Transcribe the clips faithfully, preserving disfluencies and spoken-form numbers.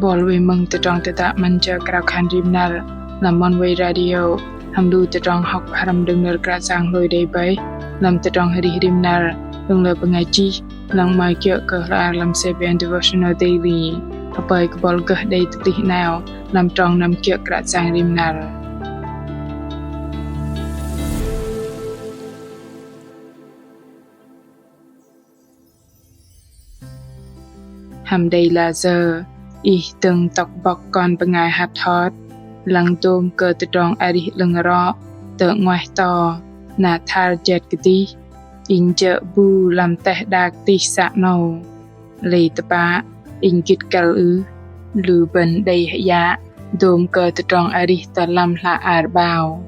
Bol wei mơ̆ng tơdrong tơdă 'Măn Jơ Krao Khan Rim Năr lăm Oneway Radio, hăm lu tơdrong hŏk pơhrăm đơ̆ng nơ̆r Kră Yang hlôi đei bơih lăm tơdrong arih rim năr đơ̆ng lơ bơngai chih, lăng 'mơ̆i kiơ̆ kơ hla ar lăm C B N Devotional Daily. Hơpơi kơ bol gơh đei tơplih 'nao lăm trong năm kiơ̆ Kră Yang rim năr. Hăm đei layơ ih dơ̆ng tŏk bŏk kon bơngai hăt hot, lăng dôm kơ tơdrong arih 'lơ̆ng rŏ tơ 'nguaih to, na thar jet kơdih, inh jơ̆ bu lăm teh đak tih sa 'nâu. Lei tơpă, inh gĭt kăl ưh? Lu bơ̆n đei hơyă dôm kơ tơdrong arih tơ lăm hla ar 'bao.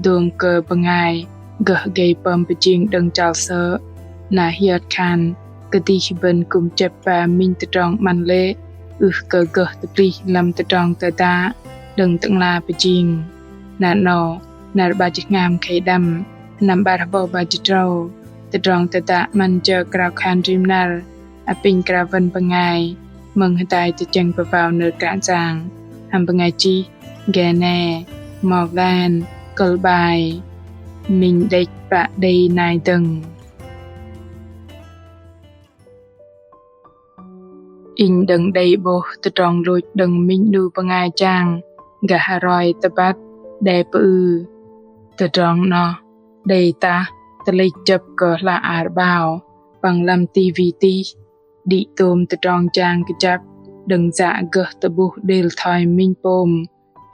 Dôm kơ bơngai gơh gei pơm pơjing đơ̆ng chăl sơ̆, na hiơt khan kơdih bơ̆n kư̆m chĕp ba minh tơdrong 'măn lê̆, ưh kơ gơh tơplih lăm tơdrong tơdă đơ̆ng Tơ'ngla pơjing. Na 'nâu, năr 'bar jĭt tơhngam khei đăm, năm 'bar hơbâu 'bar jĭt tơdrâu, tơdrong tơdă 'Măn Jơ Krao Khan Rim Năr apinh krao wơ̆n bơngai mơ̆ng hơdai tơchĕng pơbao nơ̆r Kră Yang, hăm bơngai chih Gene Morgan Kơ̆l 'bai: Minh đĕch pă đei nai dơ̆ng. Inh đơ̆ng đei 'bôh tơdrong lôch đơ̆ng minh 'nu bơngai jang gah roi tơbăt đe pơư. Tơdrong noh đei tah tơlĕch jơ̆p kơ hla ar 'bao păng lăm ti vi tih, đĭ tôm tơdrong jang kơjăp đơ̆ng yă gơh tơ'bôh đêl thoi minh pôm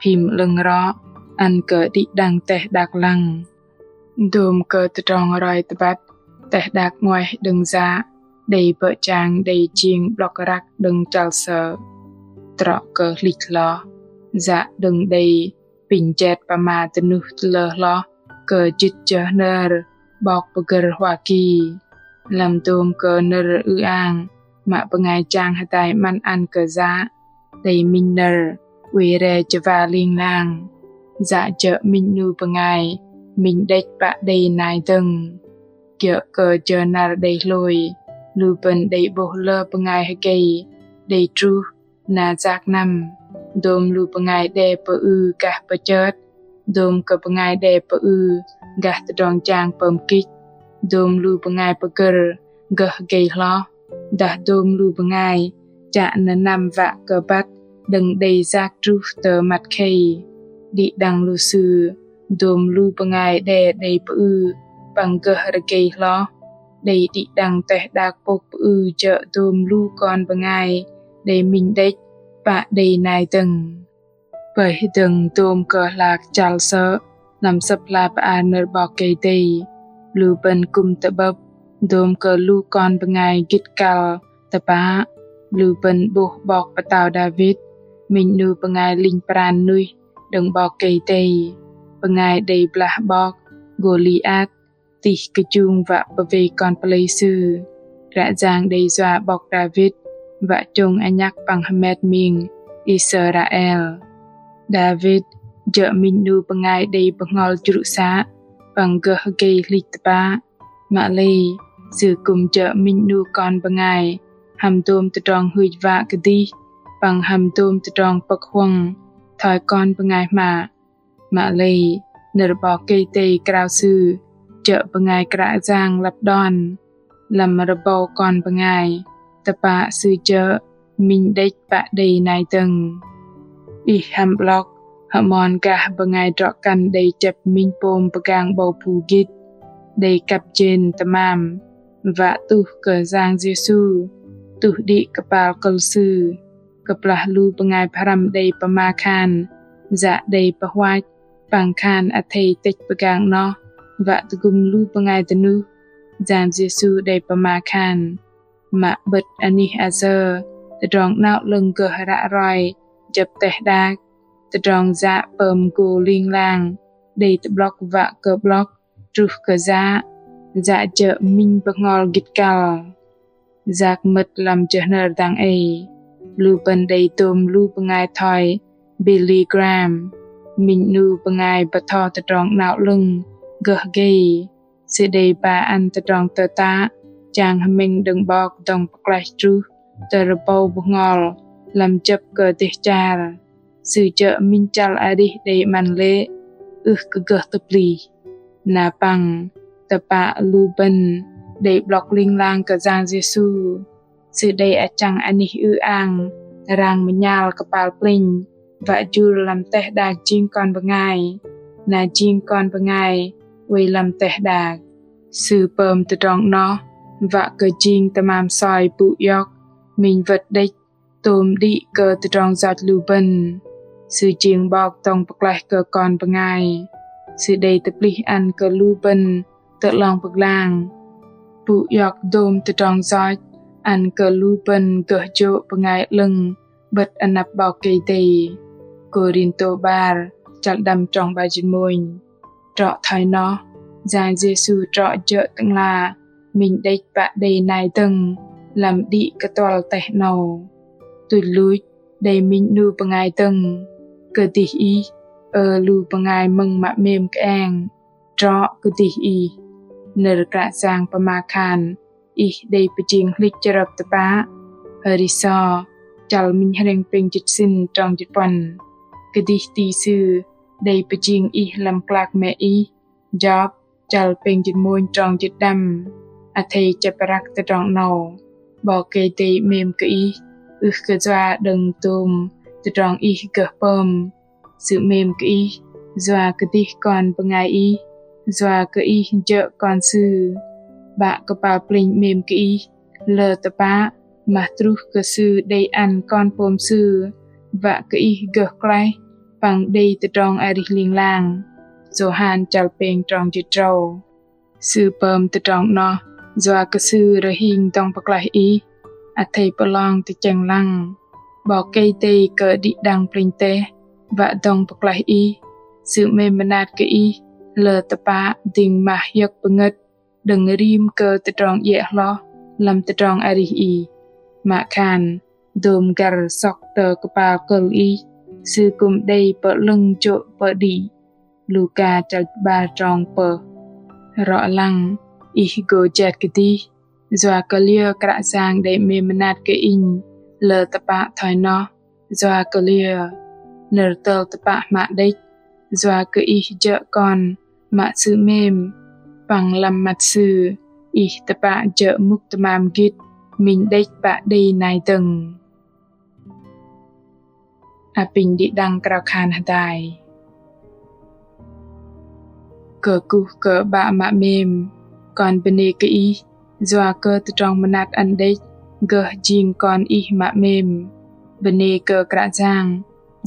phim 'lơ̆ng rŏ ăn kơ đĭ đăng teh đak lăng. Dôm kơ tơdrong roi tơbăt teh đak 'nguaih đơ̆ng yă đei bơ̆ jang đei jing 'blŏk răk đơ̆ng chăl sơ̆. Trŏ kơ hlĭch hloh, yă đơ̆ng đei pinh jet pơma dơnuh tơlơ hloh kơ jĭt jơ hnơr 'bok pơgơ̆r Hoa Kỳ. Lăm dôm kơ nơ̆r ư-ang mă bơngai jang hơdai 'măn ăn kơ yă, đei minh nơ̆r oei re chơwa ling lang. Yă jơ̆ minh 'nu bơngai minh đĕch pă đei nai dơ̆ng. Kiơ̆ kơ jơ năr đei hlôi, lu bơ̆n đei 'bôh lơ bơngai hơgei đei truh na yak năm. Dôm lu bơngai đe pơư gah pơchơt, dôm kơ bơngai đe pơư gah tơdrong jang pơm kĭch, dôm lu bơngai pơgơ̆r gơh gei hloh, dah dôm lu bơngai chă nơnăm wă kơ băt đơ̆ng đei yak truh tơ măt khei. Đĭ đăng lu sư, dôm lu bơngai đe đei pơư păng gơh rơgei hloh, đei đĭ đăng teh đak pôk pơư jơ̆ dôm lu kon bơngai đei minh đĕch pă đei nai dơ̆ng. Pơih dơ̆ng dôm kơ hla kơchăl sơ̆ lăm Sơ̆p hla bơar nơ̆r 'Bok Kei-Dei, lu bơ̆n kư̆m tơ'bơ̆p dôm kơ lu kon bơngai gĭt kăl tơpă. Lu bơ̆n 'bôh 'bok pơtao Đavit, minh 'nu bơngai linh pran nuih đơ̆ng 'Bok Kei-Dei, bơngai đei blah 'bok Gôliat tih kơjung wă pơwei kon pơlei sư. Kră Yang đei yua 'bok Đavit wă chông anhăk păng hơmet ming Israel. Đavit jơ̆ minh 'nu bơngai đei bơhngol jrŭ să păng gơh gei hlĭch tơpă. Mă lei, sư kư̆m jơ̆ minh 'nu kon bơngai hăm dôm tơdrong hưch wă kơdih păng hăm dôm tơdrong pơ̆k huŏng thoi kon bơngai hmă. Mă lei, nơ̆r 'Bok Kei-Dei krao sư jơ̆ bơngai Kră Yang lăp đon. Lăm rơbâu kon bơngai, tơpă sư jơ̆ minh đĕch pă đei nai dơ̆ng. Ih hăm 'blŏk hơmon gah bơngai drŏ-kăn đei chĕp minh pôm pơgang 'bâu phu gĭt, đei kăp jên tơmam wă tuh kơ Yang Yêsu, tuh đĭ kơpal kơ̆l Sư. Kơplah lu bơngai pơhrăm đei pơma khan yă đei pơhuach păng khan athei tĕch pơgang 'noh wă tơgŭm lu bơngai dơnuh, Yang Yêsu đei pơma khan: Mă 'bơ̆t anih ayơ, tơdrong 'nao 'lơ̆ng gơh ră roi jơ̆p teh đak, tơdrong yă pơm gô ling lang đei tơ'blŏk wă kơ 'blŏk truh kơ yă, yă jơ̆ minh bơhngol gĭt kăl. Yak mơ̆t lăm jơ hnơr dang ei, lu bơ̆n đei dôm lu bơngai thoi Billy Graham, minh 'nu bơngai bơtho tơdrong 'nao 'lơ̆ng gơh gei. Sư đei ba ăn tơdrong tơtă chang hơmĕng đơ̆ng 'Bok dŏng pơklaih truh tơ rơbâu bơhngol lăm jơ̆p kơ dêh char. Sư jơ̆ minh chăl arih đei 'măn lê̆, ưh kơ gơh tơplih. Na păng tơpă lu bơ̆n đei 'blŏk ling lang kơ Yang Yêsu. Sư đei achăng anih ư-ang, rang mơnhal kơpal plĕnh, wă jur lăm teh đak jing kon bơngai, na jing kon bơngai oei lăm teh đak. Sư pơm tơdrong 'noh, wă kơ jing tơmam soi pŭ iŏk, minh wơ̆t đĕch, tôm đĭ kơ tơdrong yoch lu bơ̆n. Sư jing 'Bok dŏng pơklaih kơ kon bơngai. Sư đei tơplih ăn kơ lu bơ̆n tơ 'long pơglang. Pŭ iŏk dôm tơdrong yoch ăn kơ lu bơ̆n gơh jô̆ bơngai 'lơ̆ng 'bơ̆t anăp 'Bok Kei-Dei. Kôrintô 'bar, chăl đăm trong 'bar jĭt mônh. Trŏ thoi noh, Yang Yêsu trŏ jơ̆ Tơ'ngla minh đĕch pă đei nai dơ̆ng lăm đĭ kơtuăl teh 'nâu. Tuch luch đei minh 'nu bơngai dơ̆ng. Kơdih ih, ơ lu bơngai mơ̆ng mă 'mêm kơeng, trŏ kơdih ih. Nơ̆r Kră Yang pơma khan ih đei pơjing hlĭch chrơp tơpă. Hơri so, chăl minh hrĕng pêng jĭt sĭn trong jĭt puăn. Kơdih ti Sư đei pơjing ih lăm klak mĕ ih. Jôp, chăl pêng jĭt mônh trong jĭt đăm. Athei chĕp răk tơdrong 'nâu. 'Bok Kei-Dei 'mêm kơ ih, ưh kơ yua đơ̆ng tôm tơdrong ih gơh pơm. Sư 'mêm kơ ih, yua kơdih kon bơngai ih, yua kơ ih jơ̆ kon Sư. 'Bă kơpal plĕnh 'mêm kơ ih, lơ tơpă, mă truh kơ Sư đei ăn Kon pôm Sư, wă kơ ih gơh klaih, păng đei tơdrong arih ling lang. Yôhan chăl pêng trong jĭt tơdrâu. Sư pơm tơdrong 'noh, yua kơ Sư rơhing dŏng pơklaih ih, athei pơlong tơchĕng lăng. 'Bok Kei-Dei kơ đĭ đăng plĕnh teh, wă dŏng pơklaih ih, Sư 'mêm mơnat kơ ih, lơ tơpă dĭng mah hiơ̆k pơngơ̆t, đơ̆ng rim kơ tơdrong iĕ hloh, lăm tơdrong arih ih. Mă khan, dôm găr sŏk tơ kơpal kơ̆l ih, Sư kư̆m đei pơ'lơ̆ng jô̆ pơđĭ. Luka chăl 'bar trong pơh. Rŏ lăng, ih gô jet kơdih, yua kơ liơ Kră Yang đei 'mêm mơnat kơ inh, lơ tơpă thoi noh, yua kơ liơ, nơ̆r tơl tơpă hmă đĕch, yua kơ ih jơ̆ kon, mă Sư 'mêm, păng lăm măt Sư, ih tơpă jơ̆ mŭk tơmam gĭt, minh đĕch pă đei nai dơ̆ng. Apinh đĭ đăng krao khan hơdai. Kơkuh kơ 'Bă mă 'mêm, kon bơnê kơ Ih, yua kơ tơdrong mơnat ăn đĕch, gơh jing kon Ih mă 'mêm. Bơnê kơ Kră Yang,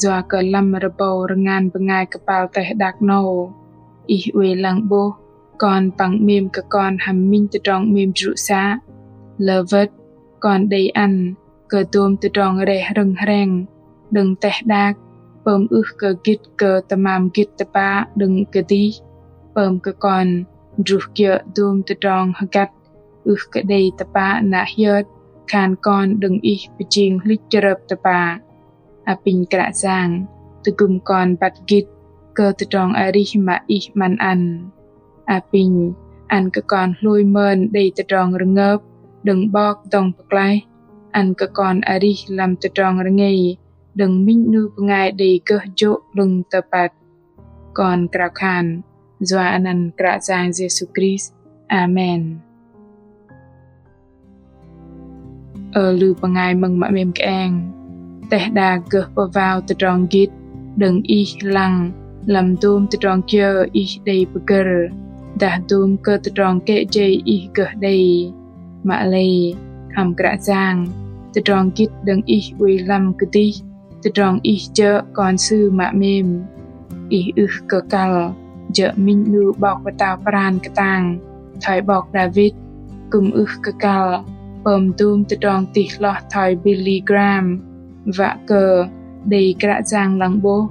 yua kơ lăm rơbâu rơngan bơngai kơpal teh đak 'nâu, Ih oei lăng 'bôh, kon păng 'mêm kơ kon hăm minh tơdrong 'mêm jrŭ să. Lơ wơ̆t, kon đei ăn kơ dôm tơdrong reh rơ̆ng hreng đơ̆ng teh đak, pơm ưh kơ gĭt kơ tơmam gĭt tơpă đơ̆ng kơdih, pơm kơ kon druh kiơ̆ dôm tơdrong hơgăt ưh kơ đei tơpă na hiơt khan kon đơ̆ng Ih pơjing hlĭch chrơp tơpă. Apinh Kră Yang, tơgŭm kon băt gĭt kơ tơdrong arih mă Ih 'măn ăn. Apinh ăn kơ kon hlôi mơn đei tơdrong rơngơp đơ̆ng 'Bok dŏng pơklaih, ăn kơ kon arih lăm tơdrong rơngei đơ̆ng minh 'nu bơngai đei gơh jô̆ 'lơ̆ng tơpăt. Kon krao khan yua anăn Kră Yang Yêsu Krist. Amen. Ơ lu bơngai mơ̆ng mă 'mêm kơeng, teh đak gơh pơwao tơdrong gĭt đơ̆ng ih lăng lăm dôm tơdrong kiơ ih đei pơgơ̆r, dah dôm kơ tơdrong kĕ jei ih gơh đei. Mă lei hăm Kră Yang, tơdrong gĭt đơ̆ng ih oei lăm kơdih tơdrong ih jơ̆ kon Sư mă 'mêm. Ih ưh kơ kăl jơ̆ minh 'nu 'bok pơtao pran kơtang thoi 'bok Đavit, kư̆m ưh kơ kăl pơm dôm tơdrong tih hloh thoi Billy Graham, wă kơ đei Kră Yang lăng 'bôh.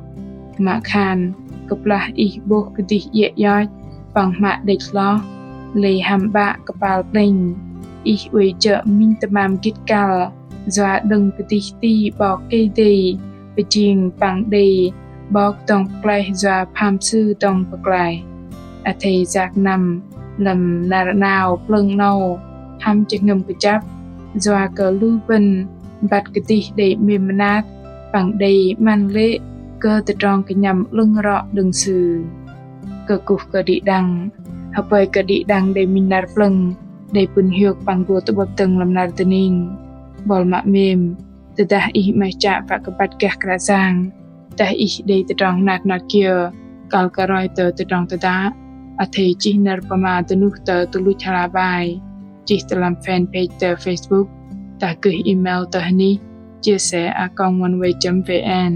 Mă khan kơplah ih 'bôh kơdih iĕ ioch păng hmă đĕch hloh, lei hăm 'Bă kơpal plĕnh, ih oei jơ̆ minh tơmam gĭt kăl yua đơ̆ng kơdih ti 'Bok Kei-Dei pơjing păng đei 'Bok dŏng pơklaih yua pham Sư dŏng pơklaih. Athei yak năm lăm năr 'nao plơ̆ng 'nâu hăm jơhngơ̆m kơjăp, yua kơ lu bơ̆n băt kơdih đei 'mêm mơnat păng đei 'măn lê̆ kơ tơdrong kơnhăm 'lơ̆ng rŏ đơ̆ng Sư. Kơkuh kơ đĭ đăng, hơpơi kơ đĭ đăng đei minh năr plơ̆ng đei pŭn hiôk păng gô tơ'bơ̆p dơ̆ng lăm năr dơning. Buăl mă 'mêm, tơdah ih 'maih chă wă kơ băt gah Kră Yang, dah ih đei tơdrong hnat hnat kiơ kăl kơ roi tơ tơdrong tơdă, athei chih nơ̆r pơma dơnuh tơ tơluch hla bơar, chih tơ lăm fanpage tơ Facebook, dah gơh email tơ hơnih chia sẻ a còng oneway chấm vn.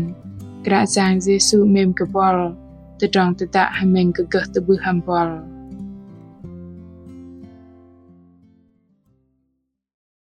Kră Yang Yêsu 'mêm kơ buăl, tơdrong tơdă hơmĕng kơ gơh tơ'bưh hăm buăl.